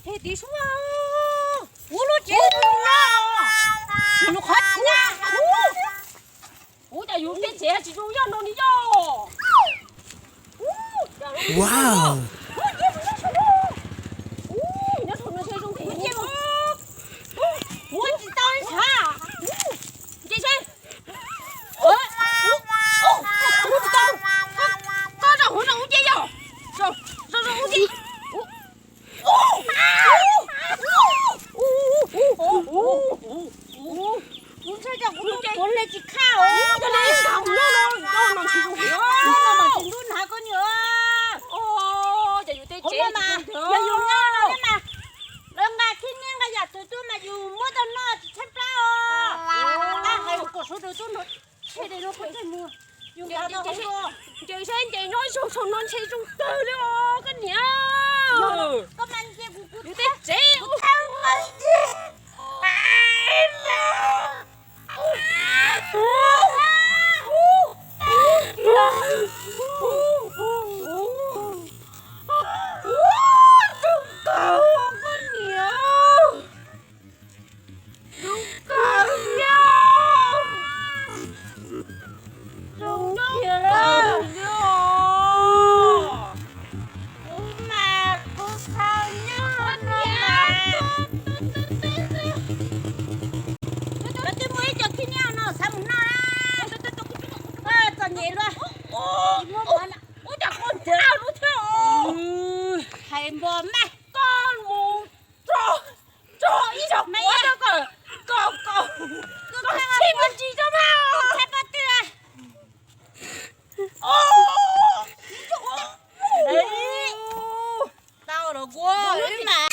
Tej tiv sub, kuv lub tsev zoo na, yus lub qhov tsuv, kuv cas yus tej tsev tsis zoo yog no li yog. Wow. Muab tsis tau ntshav. Nce seb. Muab tsis tau. Koj zaum hauv no ub nce yog. Zaum, zaum ub nce. Kuv ntshai tsam kuv tus tuav hle tsis khaj os. Tus ntub hnav koj niam. Yog yus nyob no mas lawv nqa khib nyiab nqa yam twg tuaj mas yus muab tau noj tsis tshaib plab os. Nqa hais kom sawv daws tuaj nrog tshem dej no pov tseg mus. Yus nqa tau hauv. Nce saib nce nyob zoo zoo no ntshe zoo kawg li os koj niam. Koj mas nce kuv kuv tej tsev ua. Zoo kawg koj niam. Zoo kawg li. Zoo kawg li. Kuv mas kuv txhaum nyob no mas. Twb muaj ib co khib nyiab no xav mus noj na. Txom nyem luaj. Ua cas koj ntxeev lub thiab os? Hais npog mas koj mus tso, tso ib zog puav rau kom, kom, kom, kom tshij muaj ntsis rau mas. Tau los kuv ib mas.